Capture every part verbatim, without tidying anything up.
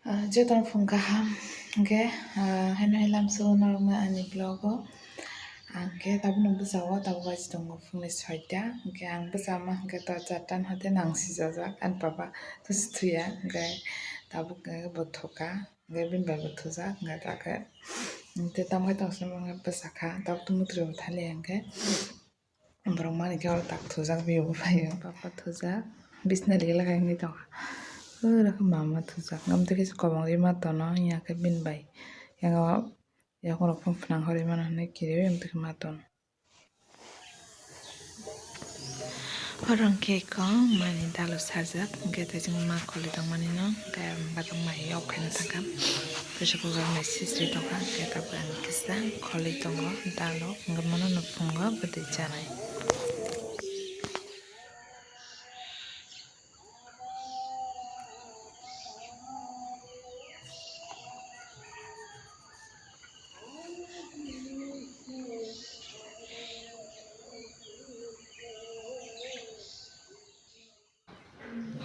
Ah, jotono phung kaham, hwnkhe, ah, haino hai lamsao norokno ani vlog o. Hwnkhe tabukno bwsao tabuk baji tongo phungni soita, hwnkhe ang bwsama hwnkhe ta charta ni hoite nang sijajak ani papa tusi thuya, hwnkhe tabuk bo thuka, hwnkhe bini bai bo thujak, hwnkhe takhe tamo hai tongsa bwsakha tabuk tongmwtwrwi bo thaliya hwnkhe. Borok mani khe oro tak thujak, biyabo phaio, papa thujak, bisna rila khe wngwi tongkha. Oro khe mama thujak, amtwi khe kwbangwi ma tono, ya khe bini bai. Yang o yakhungrok phano phnang horwi mano hinwi kiriwi amtwi khe ma tono. Oro hwnkhe kok mani dalo sajak, hwnkhe tei chwng ma kholi tongmani no, hwnkhe batang mai yok khaina thangkha. Pressure cooker bai sisri tongkha, hwnkhe tabuk ang kisa kholi tongo dalo, hwnkhe mono no phungo bwtwi chanai.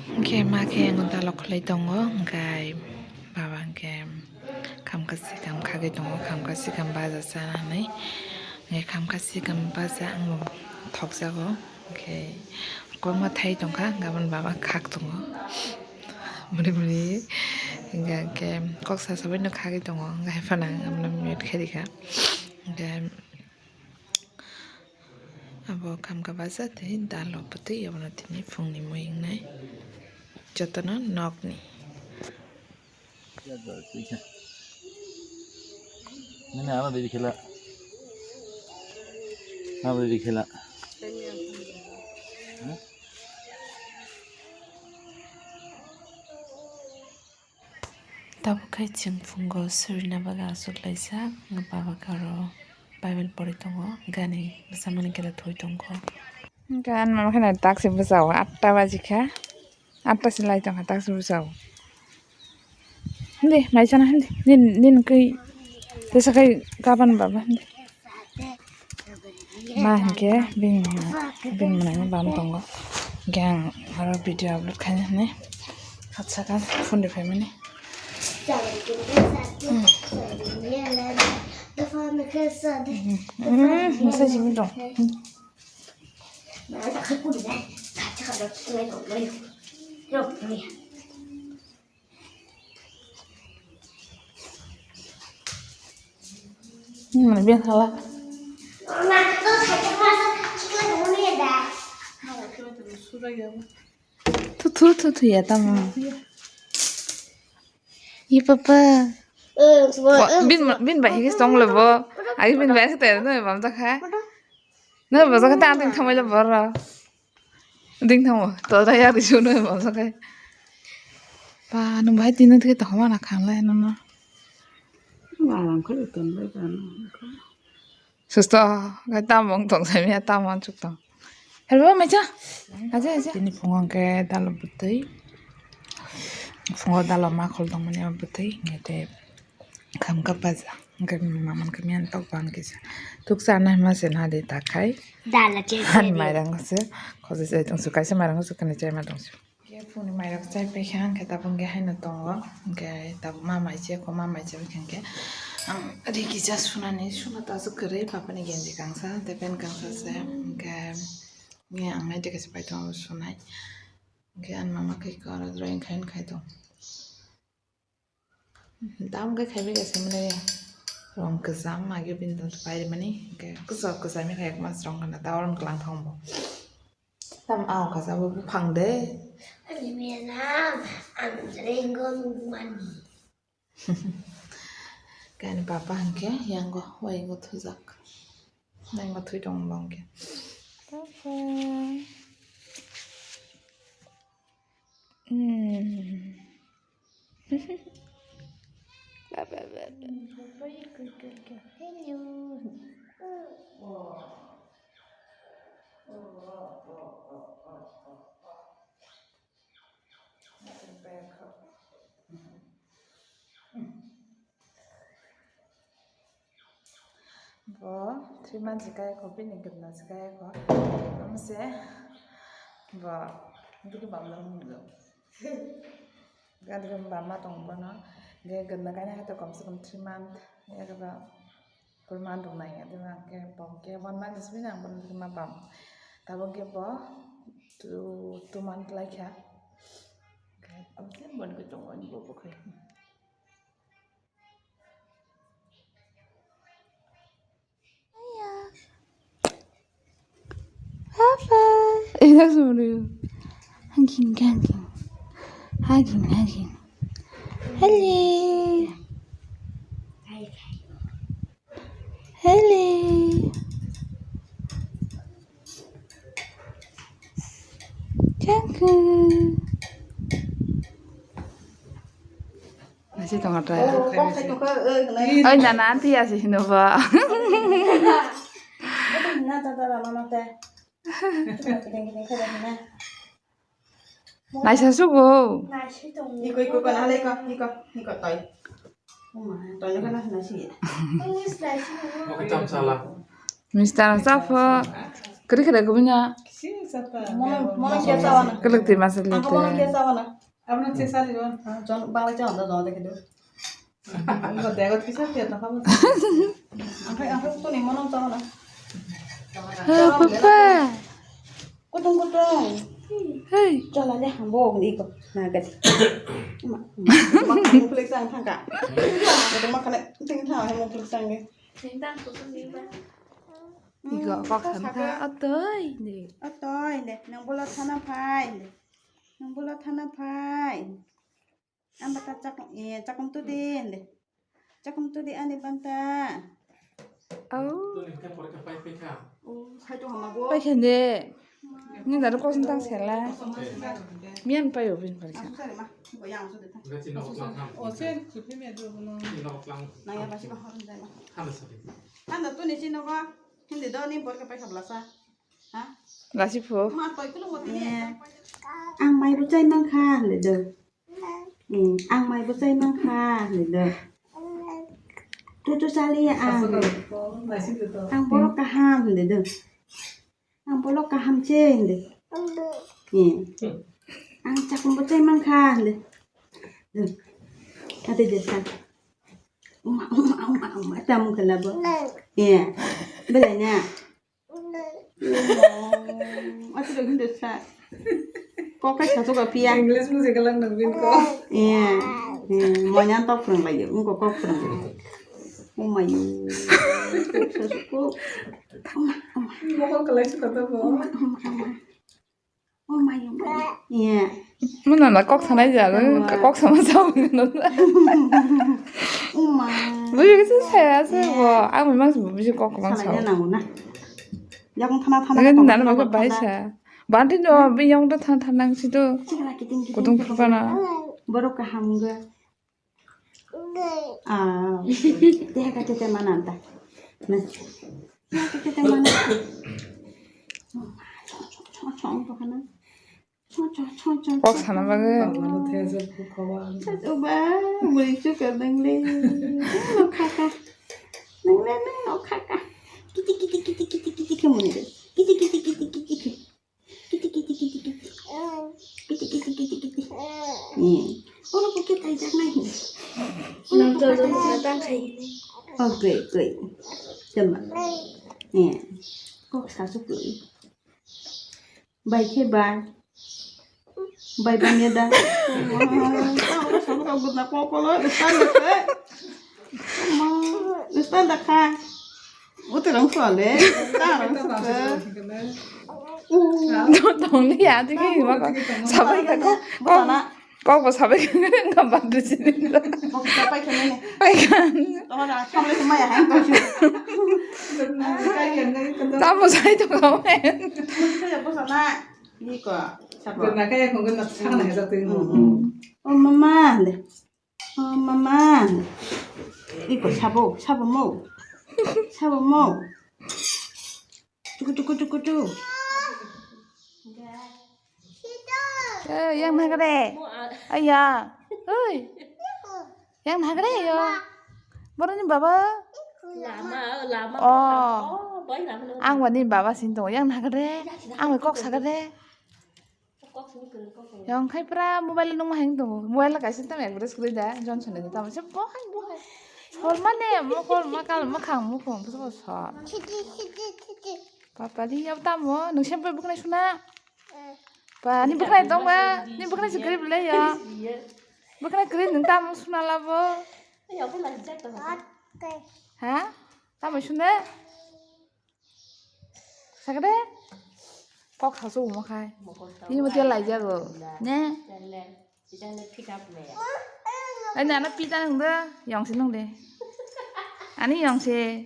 Hwnkhe ma khe ang dalo khwlai tongo, hwnkhe baba hwnkhe khamkha sikam khagwi tongo, khamkha sikam baja chana hinwi. Hwnkhe khamkha sikam baja ang bo thokjago, hwnkhe kwbangma thai tongkha, hwnkhe aboni baba khak tongo. Bwrwi bwrwi hwnkhe kok sa sabaino khagwi tongo, hwnkhe hai phano ang abono mute khe rikha. Hwnkhe Abo khamkha baja tei dalo bwtwi, abono tini phungni mui wngnai jotono nokni. Nini ama baby khela. Ama baby khela. Tabuk khe chwng phungo surina bagwi achuk laijak, baba khe oro Bible pori tongo, gani bwsamani kela thoi tongkho. Hwnkhe ani mama khe nai taksi bwsao, atta baji kha, atta se lai tongkha taksi bwsao. Hindi, mai chana hindi, nin, nin khe tesa khai kaban baba hindi. Ma hwnkhe bini mwnai, bini mwnai no bam tongo. Hwnkhe ang oro video upload khaina hinwi khatsa kha phone de phaimani. Hmm, mwsai simi dong. Mane biang hala. Thu, thu, thu, thu, ya tamo. Ye papa. Wa, bin, bin bai higis tong le bo. Agi bin bai khata no bam ta kha. No bo ta kha ta ting thamai le bor. Ding thango, to da ya ri suno mo sa kai. Pa, nung bai tino thik to ma na khan lai no no. Aram khe ton bai ta no. Susto, kai tam bong tong sai mi tam man chuk tong. Hello, mai cha. Aja, aja. Tini phungo ke dalo butui. Phungo dalo ma khol tong mani butui, ngete. Khamkha baja. Hwnkhe mama khe miyan tok ban kisa. Tuk sana hima se nadi takhai. Dala che. Han mairang se. Khosi se tong su kaisa mairang se kani chai ma tong su. Ke phuni mairok chai pe kha hwnkhe tabuk hwnkhe haino tongo. Hwnkhe tabuk ma mai che ko ma mai che hwnkhe ang ri kisa sunani suna ta su kwrwi papani genji kangsa te pen kangsa se. Hwnkhe nge ang nai de kaisa pai tongo sunai. Hwnkhe ani mama khe karo drawing khai khai tong. Dam khe khaibai khe simi le rong kwcham age bini dal pai mani hwnkhe kwcham kwcham khe ekma rong kana ta orom kwlang thang bo. Tam ao kasa bo buphang de. Ani mena ang rengo nukmani. Kani papa hwnkhe yango waingo thujak. Waingo thui tong bo hwnkhe. Papa. Hmm. Ba, ba, ba, ba. Hello. Bo three months se kaya kho, bini gana se kaya kho. Amo se bo bini bamla mungdo. Gari gari bama tong bono. Ge ganda kaina hai to kom se kom three month. Ya kaba four month rok nai ya deba ke bom ke one month simi nang bono ma bam. Tabo ke bo two two month lai kha. Ke am se bon ke tong ani bo bo khai. Papa. Eh, that's what you. Hugging, hugging. Hugging, hugging. Hello. Hello. Thank you. Nasi tong atra. Oi, nana, anti ya sih, no, ba. Naisa sugo. Iko, iko, iko, nalai ko, iko, iko, toi. Toi, iko, nasi. Mister Safo. Kiri kiri kubina. Mono, mono kia sawana. Kelek ti masuk lete. Mono kia sawana. Abang cek sari wan. Jon bang cek anda jon dek itu. Enggak dek itu kisah dia tak apa. Angkai angkai tu nih mana tahu lah. Hei, Papa. Kutung kutung. Hei. Jalan deh hambo ni ko. Nah gadi. Mak mak mak flex ang thangka. Ada makan ting thang mau flex ang ni. Iko kok sana ka atoi ni. Atoi ni. Nang bola thana phai ni. Nang bola thana phai. Ang bata chak-, eh, chakum tu din de. Chakum tu di ani banta. Au. Pai khen de. Ni daru kosong tang sela. Mian pai obin pai kha. Naya basi ko horon jai ma. Handa tu ni sino ko. Hindi do ni bor ka pai kha blasa. Ha? Lasi pho. Ma toi kulo mo tini. Ang mai bo chai mang kha le do. Hmm, ang mai bo chai mang kha, le do. Tu tu sali ang. Ang borok kaham, le do. Ang borok kaham che, le. Hmm. Ang chakum bo chai mang kha, le. Do. Ate de sa. Uma, uma, uma, uma, tamu kala bo. Yeah. Belai na. Ati lagi desa. Kok kai satu ka pia. English mu segalang nang bin ko. Iya. Iya, monya tok pernah lagi. Engko kok pernah. Oh my. Sasuko. Oma, oma. Mokol kalai suka to bo. Oma, oma, oma. Oh my, oh my. Iya. Mana na kok sanai ja, kok sama sama. Oma. Lu juga sih saya sih bo. Aku memang sih bisa kok sama sama. Salai na nang na. Yakung thana thana. Nang nang maka baisa. Banti no biyong to thana thana nang situ. Kutung pukana. Borok kaham ga. Ah, teh ka teh teh mana anta. Nah. Teh ka teh teh mana. Chong chong chong chong chong chong. Kok sana bagwi. Uba, muri chuka nang le. Nang kaka. Nang le nang nang kaka. Kiti kiti kiti kiti kiti kiti muni. Kiti kiti kiti kiti kiti. Kiti kiti kiti kiti. Kiti kiti kiti kiti. Nih. Oro kok kita ajak naik. Nang jol jol na tang khai. Oh, great, great. Coba. Nih. Kok sasuk dulu. Bai khe bai. Bai bang ya da. Sama kau guna kokolo, depan depan. Ma, depan dah kah. Utu rong sole, ta rong sole. Tong ni ya, tiki ma ko. Sabai ka ko. Kok bo sabai ka ko, nggak bantu sini. Pai kan. Tamu sai to kau. Oh mama, de. Oh mama. Iko sabo, sabo mo. Sabo mo. Cuku cuku cuku cu. Eh, yang nagre. Aya. Oi. Yang nagre yo. Boroni baba. Lama, lama. Oh. Oh, bai lama. Ang wani baba sin tongo. Yang nagre. Ang kok sagre. Yang khai pra mobile nung ma hang tongo. Mobile kaisa tam address kwrwi da. Johnson ni tamo se bo hai bo hai. Sol mane mo kol ma kal ma khang mo khong so sol. Papa di yau tamo nung sem pai buknai suna. Pa ni buknai tong ba ni buknai se kwrwi bwlai ya. Buknai kwrwi nung tamo suna labo. Ha? Tamo suna? Sakade? Kok sasu umo khai. Ini mo tiya lai jago. Ne? Ai nana pita nung do. Yong si nung de. Ani yong si.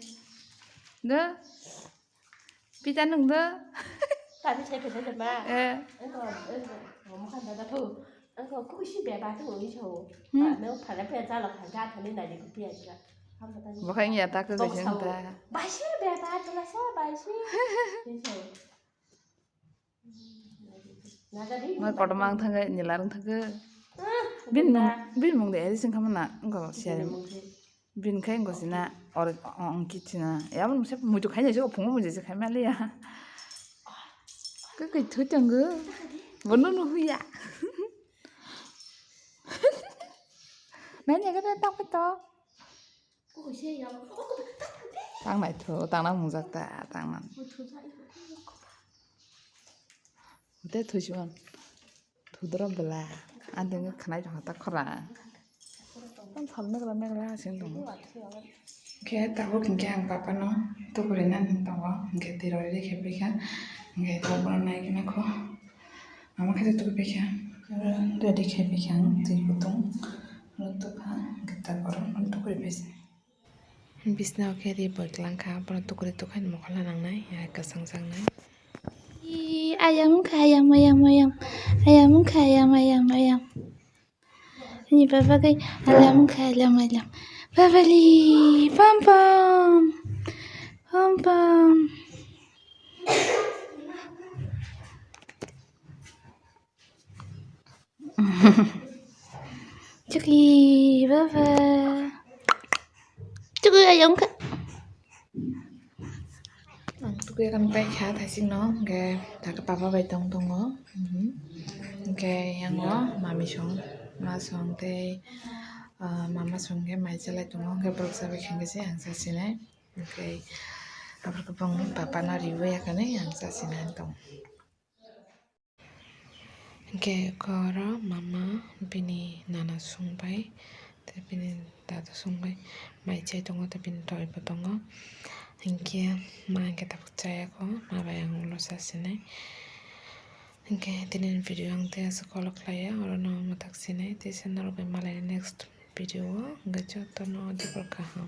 Do. Pita nung do. Tadi saya kerja de ma. Eh. Engko engko mo kan dada tu. Engko kusi beba tu ui so. Hmm. Ba me phala pe jalo kha ga thani nadi ku pia jira. Bo khai ya ta ko ga jeng ta. Baisi beba tu la so baisi. Ni so. Nadi. Ma kotorma ang thangga nila rung thangga. Bin mung bin mung de eri sing khamana engko siarim. Bin khai engko sina or ong kichina. Ya mun se muitu khai nai se phungo mujai se khai mali ya. Ka kai thu chang go. Bono no huya. Nai ne ka ta ta to. Tang nai thu tang na mujak ta tang na. Te thu chuan. Thudro bela, adeng khnai jong ta khora. Tam thal megla megla sing tong. Khe tabuk hinkhe ang papa no tukuri nani tongo, hinkhe twi rok ready khe phaikha, hinkhe tabuk no nai khe nakho. Mama khe tukui phaikha, ready khe phaikha ang twi kutung. Ro tukha, hinkhe tabuk no tukuri phaisa. Bisna o khe ri boi kwlangkha, bono tukuri tukhani mokol nangnai, ya kwchang jaknai. Ii, ayam wngkha, ayam, ayam, ayam. Ayam wngkha, ayam, ayam, ayam. Ani baba kai ayam wngkha, ayam, ayam. Babali, pam, pam. Pam, pam. Chuki baba. Chuki ayam kha. Ang tukui kan pai kha thaising no, hingke taka papa bai tong tongo. Mhm. Hingke yango mami song, ma song tei, ah, mama song ke mai chalai tongo, hingke borok chabai khe se ang chasinai. Hingke aborok bong papa no riwi ya kani ang chasinai tong. Hingke eko oro mama bini nana songbai, tei bini dada songbai mai chai tongo, tei bini doi bo tongo. Hingke ma hingke tabuk chayako, ma bai ang ulo chasinai. Hingke tini video ang tei aswk kolok khlaiya, oro no mwthak sinai, tei se norok bai malai next video o, hingke jotono dibor kaham.